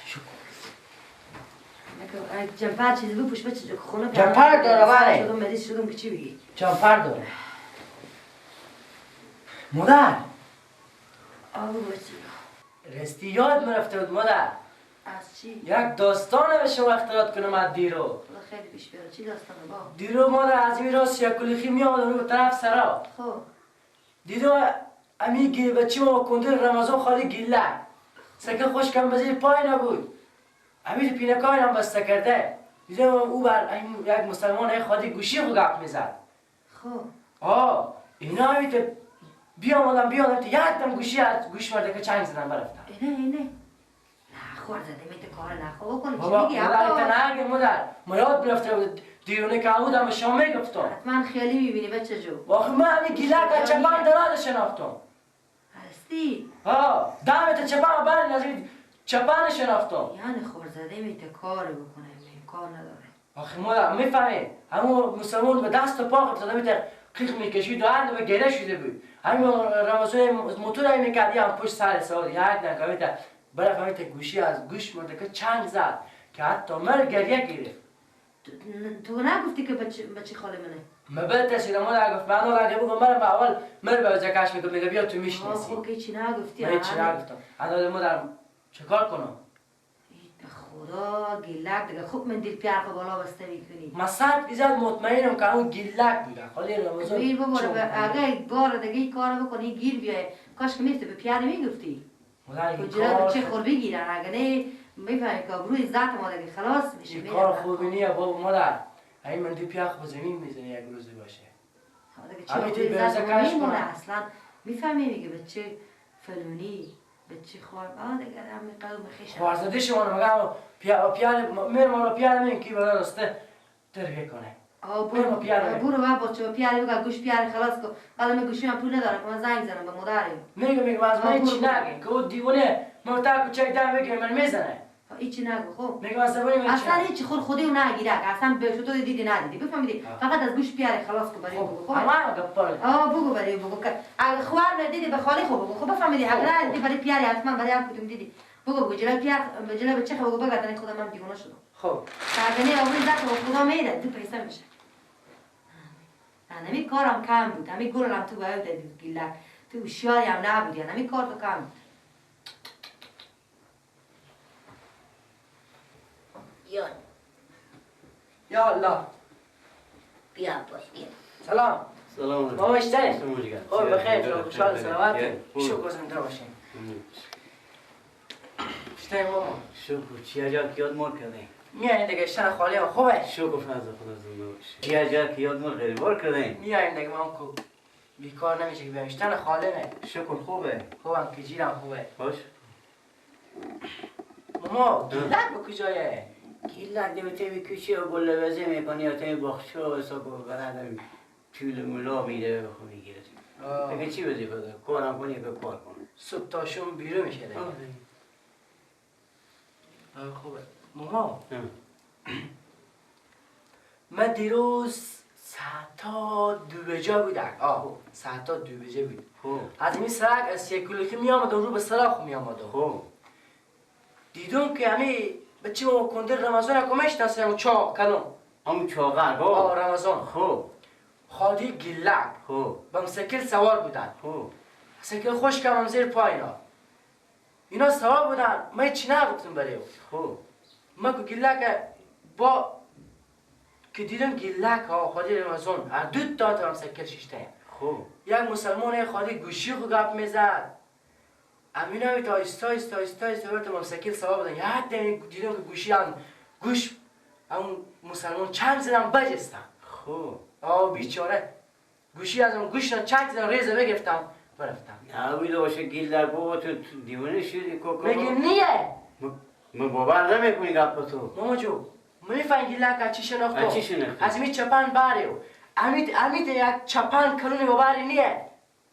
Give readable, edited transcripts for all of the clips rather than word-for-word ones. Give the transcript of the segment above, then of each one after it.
شکر. جمپر چیزی بپوش بچه خونه. جمپر داره بله. شدم مریض شدم که چی بگی؟ جمپر داره. مادر. آبو بچه. راستی یاد مرفته بود مادر. از چی؟ یک داستان به شما اختلاط کنم از دیرو. خدا خیلی پیش بیاره. چی داستانه با؟ دیرو مادر از این راست یک کلیخی میامد رو به طرف سرا. خب. دیدم امی گیر بچه ما کندر رمضان خالی گیله. سکه خوش کم بزیر پای نبود. امی پینکای هم بسته کرده. دیدم او بر یک مسلمان خالی گوشی خو گپ میزد. خب. آه اینا همی ته بیامدم بیامدم یک دم گوشی از گوش مرده که چنگ زدم برفتم. اینه اینه. نه خور زده میته کار نخو بکنی. چی میگی بابا؟ مادر نگه مادر. ما یاد برفته بود دیرونه که بودم به شما میگفتم. حتما خیالی میبینی بچه جو. آخه من همین گیلک از چپن دراز شناختم. هستی؟ ها دمت چپن بر نزدیک چپن شناختم. یعنی خور زده میته کار بکنه کار نداره. آخه مادر میفهمی همون مسلمان به دست و پا افتاده میته قیق میکشید و هر به گره شده بود. همین رمضان موتور میکرد هم پشت سر سوار یک دقیقه برای فهمید گوشی از گوش مرده که چنگ زد که حتی مر گریه گرفت. تو نگفتی که بچه خاله منه؟ من بعد تشیدم مادر گفت من اگه بگم من به اول مر به جکش میگم میگه بیا تو میشناسی. خب که چی نگفتی؟ من چی نگفتم. الان مادر چیکار کنم؟ به خدا گیلک دیگه خوب من دل پیار خو بالا بسته میکنی. من 100% مطمئنم که اون گیلک بوده. خالی رمضان. بیر بابا اگه بار دیگه این کارو بکنی گیر بیای. کاش که میفته به پیار میگفتی. کجا بچه خور بگیرن اگه نه میفهمی که آبروی ذات ما دیگه خلاص میشه. این کار خوبی نیه بابا مادر. این من دی پیاخ به زمین میزنه یک روزی باشه. دیگه چه آبروی ذات ما میمونه اصلا. میفهمی میگه بچه فلونی بچه خوار آه دیگه همین قوم خیشم. خوارزاده شما رو میگم پیار میرم رو پیار من کی بالا راسته تربیه کنه. برو با بچه پیار بگو گوش پیار خلاص کن. حالا من گوشی من پول ندارم که من زنگ زنم به مادرم. میگم از من چی نگی که او دیوونه مرتب کوچک دم بگیره من میزنه. هیچی نگو خب. میگم از زبانی من اصلا هیچی خود خودی و نگیرک اصلا به تو دیدی ندیدی بفهمیدی. فقط از گوش پیار خلاص کن برای بگو. خب اما گپار آه بگو برای بگو که اگه خوار ندیدی به خالی خو بگو. خب بفهمیدی اگه ندیدی برای پیار حتما برای هر کدوم دیدی بگو بگو جلوی پیار جلوی بچه خو بگو بگردن خودم من دیوونه شدم. خب اگه نه آبروی ذات خدا میده دو پیسه میشه. همین کارم کم بود، همین گلم تو باید دادی گیلک تو هوشیاری هم نبودی، همین کار تو کم بود. یان یا الله بیا باش بیا. سلام سلام بابا اشتری خب بخیر خوشحال سلامت شکر زنده باشین. اشتری ماما شکر چی عجب که یاد مار کردی. میایین دیگه اشتن خالی هم خوبه. شکر فضل خدا زنده باش. چی عجب که یاد مار خیلی بار کردی. میایین دیگه من کو بیکار نمیشه که بیام اشتن خاله نه. شکر خوبه. خوبم که جیرم خوبه. باش ماما گیلک به کجایه؟ گیلک دیگه تیمی کوچه و گله بزه میکنی یا تیمی باغچه و حساب و برادر طول ملا میره به خود میگیره. دیگه چی بزی بده؟ کارم کنی که کار کنه. صبح تا شام بیرون میشه دیگه. خوبه. ماما من دیروز ساعتا 2 بجه بودم. آه ساعتا 2 بجه بود. خب از این سرک از سیکولوخی می آمدم رو به سراخ می آمدم. خب دیدم که همه بچه ما کندر رمضان که میشناسه همون چاق کلون. همون چاقر آه رمضان. خب خالی گیلک خب با سکل سوار بودن. خب سکل خوش کم زیر پای اینا. اینا سوار بودن من چی نگفتم برای او. خب من که گیلک با که دیدم گیلک ها خالی رمضان هر دو تا هم سکل شیشته. خب یک مسلمان خالی گوشی خو گپ میزد. امین هم تا ایستا ایستا ایستا ایستا برتم سکل سوار بودن. یک دم دیدم که گوشی هم گوش همون مسلمان چند زدم بجستم. خب آه بیچاره گوشی از اون گوش چند زدم ریزه بگرفتم برفتم. نه بیده باشه گیلک بابا تو دیوانه شدی کوکو. میگه نیه. من باور نمیکنی گپ تو. ماما جو میفهمی گیلک از چی شناختم؟ از چی شناختی؟ از می چپن بره او. امید یک چپن کلون ببری نیه.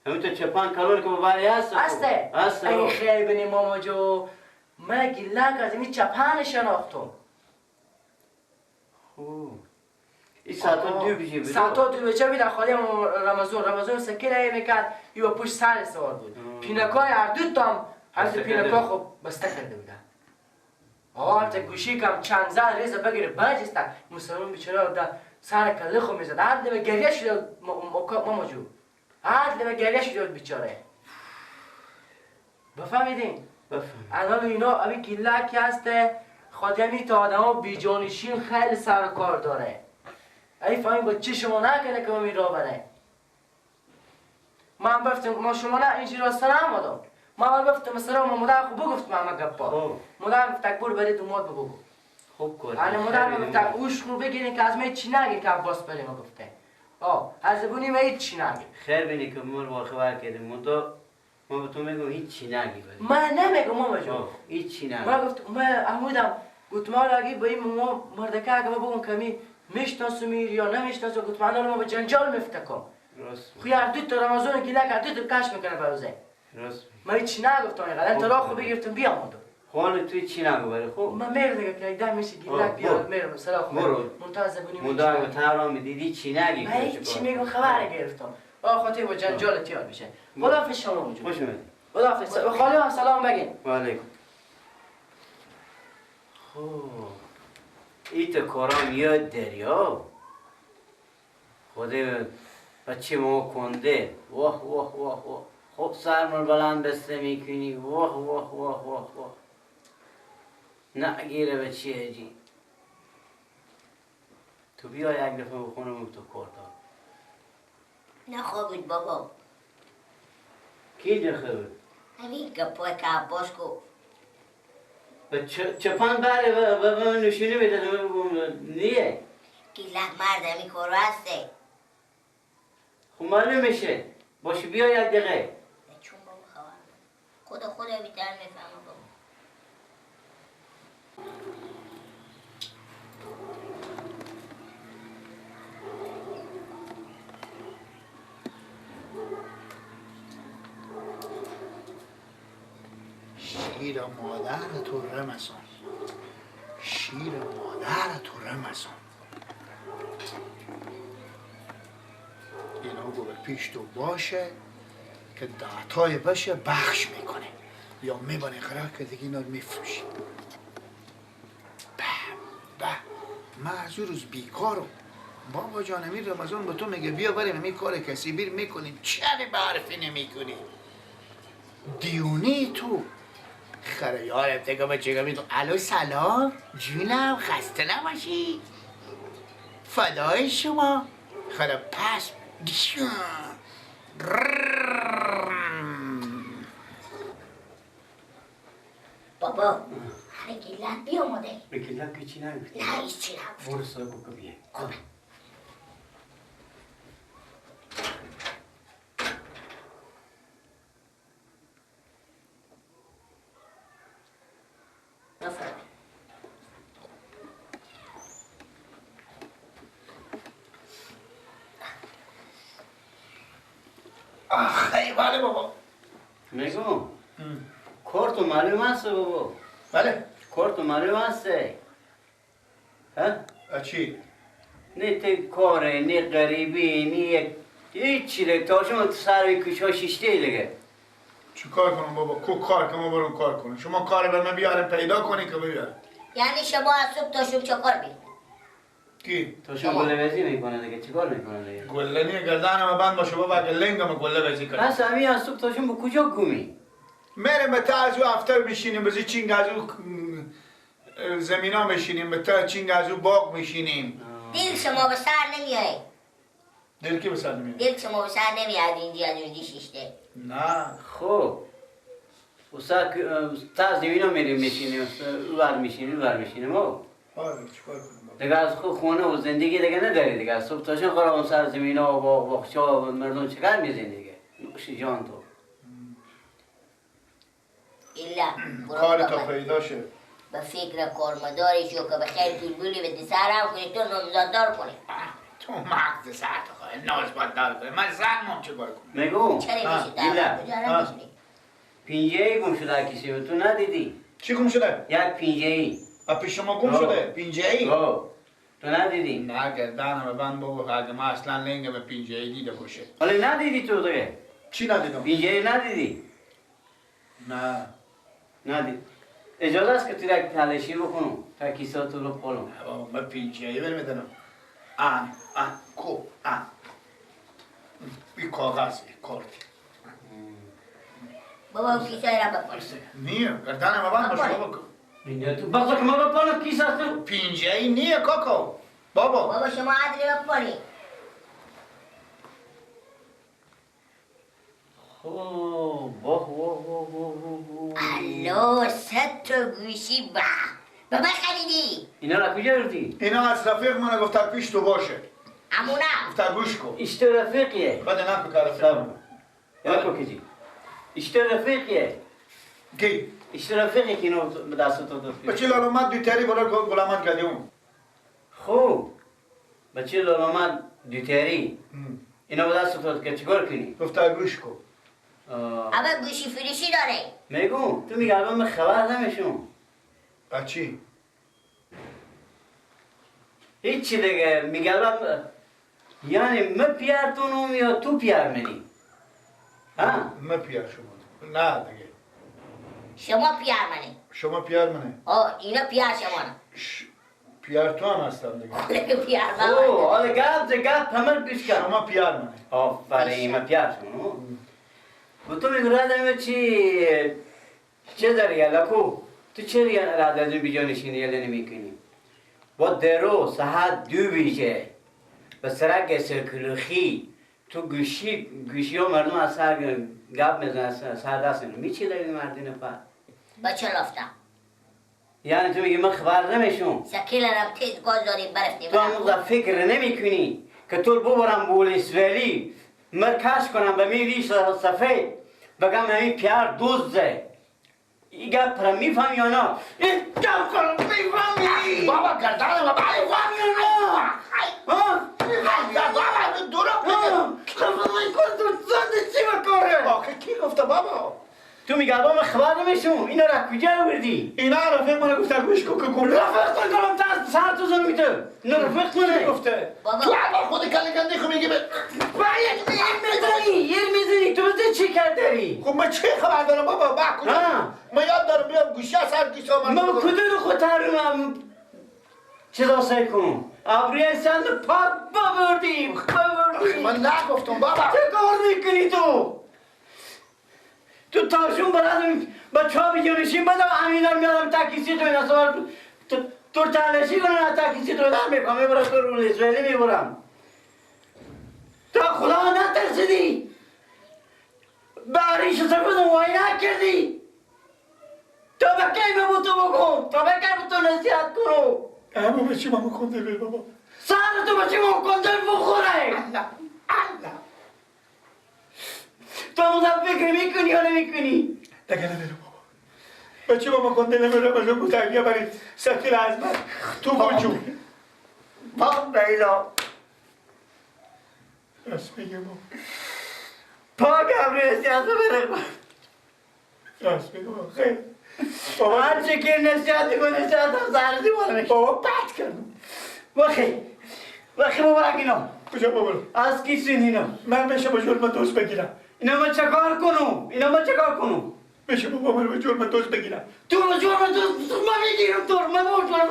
همین تو چپن کلون که ببری هست. هسته. هسته. این خیلی بینی ماما جو من گیلک از می چپن شناختم. خوب این ساعتا 2 بجه بود. ساعتا 2 بجه بود. خالی رمضان سکه میکرد یو پشت سر سوار بود. پینکای هر دو تام هر دو پینکا خب بسته کرده بودن. آه تا گوشی کم چند زن ریز بگیره بجستا مسلمان بیچاره در سر کله خو میزد هر دم گریه شد ماما جو هر دم گریه شد بیچاره بفهمیدین؟ بفهمید. الان اینا ابی گیله که هسته خادمی تا آدم بیجانشین خیلی سر کار داره ای فهمیم با چه شما نکنه که ما می را بره من گفتم ما شما نه اینجوری راست نمادم ما اول گفتم مثلا ما مادر خو بگفت ما همه گپا مادر گفت تکبر بری دوماد بگو خوب کردی انا مادر گفت اوش خو بگیرین که از من چی نگی که عباس بری ما گفته آه از زبونی ما هیچ چی نگی خیر بینی که ما رو خبر کردیم مدا ما به تو میگم هیچ چی نگی بری من نمیگم ماما جون هیچ چی نگی ما گفت ما عمودم گفت ما اگه با این ما مردکه اگه ما بگم کمی میشناسم یا نمیشناسم گفت من ما به جنجال میفتکم راست خو یار دو تا رمضان گیله کرد دو تا کش میکنه بروزه راست من هیچ نگفتم اینقدر تا راه خو بگرفتم بیام اونجا خانه توی چی نگو بری خوب من میرم دیگه که یک دم میشه گیلک بیاد میرم سلام برو منتظر زبونی مدام تهران میدیدی چی نگی من هیچ میگم خبر گرفتم آ خاطر با جنجال تیار میشه خداحافظ شما اونجا خوش اومدی خداحافظ خاله هم سلام بگین و علیکم خب ایت کارام یاد دریا خدا بچه ما کنده واه واه واه واه خب سرمون بلند بسته میکنی واه واه واه واه واه نه گیره بچه هجی تو بیا یک دفعه بخونم تو کار دار نخوابید بابا کی نخوابید؟ همین گپای که عباس گفت چپان بره به من نشونه میده نیه گیلک مرد همین کارو هسته خب معلوم میشه باشه بیا یک دقیقه چون بابا خبر خود بیتر میفهمم بابا شیر مادر تو رمضان شیر مادر تو رمضان اینا گو به پیش تو باشه که دعتای باشه بخش میکنه یا میبانه قرار که دیگه اینا رو میفروشی به به من از اون روز بیکارم بابا جان امیر رمضان به تو میگه بیا بریم امیر کار کسی بیر میکنیم چرا به حرفی نمیکنی دیونی تو خره یارم تگه به چگه میدون الو سلام جونم خسته نباشی فدای شما خره پس بابا هر گیلک بیامده به گیلک چی نگفتی؟ نه هیچ چی نگفتی برو ساکو که بیه خوبه آخ بله بابا میگم کار تو معلوم هست بابا بله کار تو معلوم هست ها؟ چی؟ نه تی کاره نه غریبی نه هیچ دیگه تا شما تو سر کوچه ها شیشته دیگه چی کار کنم بابا؟ کو کار که ما برون کار کنم شما کار بر من بیارم پیدا کنی که بیارم یعنی شما از صبح تا شب چه کار بی؟ کی؟ تا شما گله وزی میکنه دیگه چیکار میکنه دیگه؟ گله نیه گردنم بند باشه بابا اگه لنگم گله وزی کنه پس همین از صبح تا شب به کجا گمی؟ میریم به تا از او افتر میشینیم به چینگ از او زمینا میشینیم به تا چینگ از او باغ میشینیم دل شما به سر نمیای دل کی به سر نمیاد؟ دل شما به سر نمیاد اینجا از اونجا شیشته نه خب و سر تا زمینا میریم میشینیم اور میشینیم اور میشینیم او آره چیکار کنم بابا دیگه از خود خونه و زندگی دیگه نداری دیگه از صبح تا شب قرار سر زمینا و باغ باغچه و مردم چیکار میزنی دیگه نوش جان تو الا کار تا پیدا شه به فکر کارمداری شو که به خیر بلبلی به سرم کنی تو نامزاددار کنی تو مغز سر تو خواهی نازباددار کنی من زنمم چه کار کنم میگم چرا میشه در پینجه ای گم شده کسی تو ندیدی چی گم شده؟ یک پینجه ای پیش شما گم شده؟ پینجه ای؟ تو ندیدی؟ نه گردنم بند بابا اگه من اصلا لنگم به پینجه ای دیده باشه حالا ندیدی تو دیگه چی ندیدم؟ پینجه ای ندیدی؟ نه ندیدی اجازه است که تو یک تلشی بکنم تا کیسه تو رو پالم. بابا من پینجایی برمیدنم. آن آن کو آن بی کاغذ کارت. بابا اون کیسه را بپال. نیه گردنم بابا مشکل بکن. اینجا تو بخدا که ما بپالم کیسه تو پینجایی نیه کاکا. بابا بابا شما عدلی بپالی. خب واه واه واه واه. الو 100 تا گوشی با بابا خریدی. اینا را کجا بردی؟ اینا از رفیق من گفت پیش تو باشه. امونا گفت گوش کن. اشته رفیقیه. بعد نه کار رفیق. یا کو کجی؟ اشته رفیقیه. کی؟ اشته رفیقی که اینو به دست تو داد. بچه لالومد دوتری بالا غلامت کردیم. خب بچه لالومد دوتری اینا به دست تو داد که چیکار کنی؟ گفت گوش کن. اما گوشی فروشی داره. میگم تو میگه الان من خبر نمیشم. چی؟ هیچی دیگه میگه الان یعنی من پیارتونم یا تو پیار منی؟ ها؟ من پیار شما نه دیگه. شما پیار منی. شما پیار منی. آه اینا پیار شما نه. پیار تو هم هستم دیگه. پیار من. اوه حالا گپ گپ همه گوش کن. شما پیار منی. آفرین من پیار شما. و تو میگه رادم چی چه داری لکو تو چرا رادم بیجا نشینی یله نمیکنی با درو ساعت 2 بیجه به سرک سرکلوخی تو گوشی گوشی ها مردم از سر گپ میزنن سر دست میچی داری مردین پا بچه لافتم. یعنی تو میگی من خبر نمیشم. سکیل رم تیز گاز داریم برفتیم. تو هم فکر نمیکنی که تو ببرم بولیس ولی مرکز کنم به می ریش سفید بگم همین پیار دوزه. این گپ را میفهمی یا نه؟ این گپ را میفهمی؟ بابا گردنم بابا میفهمی یا نه؟ ها؟ بابا دروغ میگه. خب تو زنده چی بکاره؟ آخه کی گفته بابا؟ تو میگه الان من خبر نمیشم. اینا را کجا آوردی؟ اینا رفیق من گفته گوش کن که رفیق تو کنم تا سر تو زن میته. نه رفیق منه. گفته بابا تو الان خود کله گنده خو میگی میزنی یه میزنی تو بزن چی کار داری؟ خب من چه خبر دارم بابا؟ با کجا؟ من یاد دارم بیام گوشی از سر گوشی من من کدوم خود چیزا سعی کنم ابروی سند پاک ببردیم ببردیم. من نگفتم بابا. چه کار میکنی تو؟ تو تاشون برادم بچه ها بیجانشین بدم امینا میادم تاکیسی تو اینا سوار تو تلشی کنم تاکیسی تو در میکنم میبرم تو رول اسرائیلی میبرم. تا خدا نترسیدی بریش سفیدم وای نکردی تا به کی ببو تو بکن تا به کی بو تو نصیحت کنم. اما به چی مامو کنده بی بابا؟ سر تو به چی مامو کنده بخوره؟ الله الله. تو هم فکر میکنی یا نمیکنی؟ دیگه نمیرم بابا. به چی مامو کنده نمیرم از اون بودم یه بری سکیل از من تو وجود بابا بیلا راست میگه بابا. پاک ابروی سیاسه بره. راست میگه بابا. خیلی بابا هر چی که نصیحت میکنه نصیحت هم سرزی بالا میشه. بابا بد کردم. وخی وخی مبارک اینا. کجا بابا؟ از کیسین اینا. من بشه با جرم دوست بگیرم. اینا من چه کار کنم؟ اینا من چه کار کنم؟ بشه بابا من به جرم دوست بگیرم. تو به جرم دوست من میگیرم تو من به جرم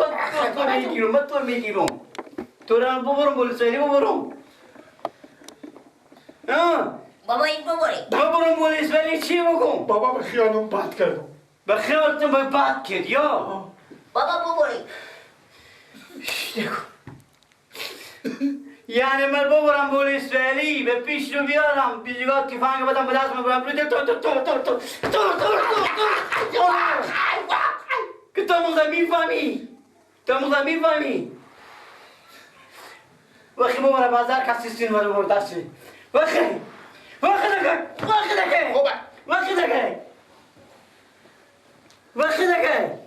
تو میگیرم من تو میگیرم. تو را ببرم بولسری ببرم. بابا این ببری. ببرم بولسری چی بگم؟ بابا به خیالم بد کردم. به خیالتون به بد کرد یا؟ بابا ببری. یعنی من ببرم بولسری به پیش رو بیارم بیجگاه تفنگ بدم به دست ببرم تو تو تو تو تو تو تو تو تو که تو موزه میفهمی تو موزه میفهمی وقتی ببرم بازار کسی سین ورد برد دستی وقتی وقتی دکه وقتی دکه وقتی دکه وقتی دکه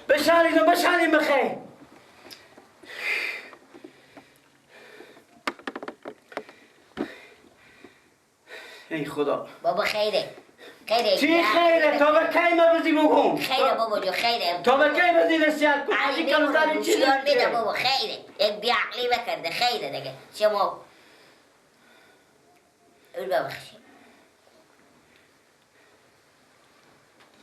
بشالیم بشالیم بخیر. ای خدا بابا خیره خیره. چی خیره؟ تا به کی ما بزی بگم؟ خیره بابا جو خیره. تا به کی بزی نصیحت کن؟ علی میبرم گوشیار میده بابا خیره. یک بیعقلی بکرده خیره دیگه شما اول ببخشید.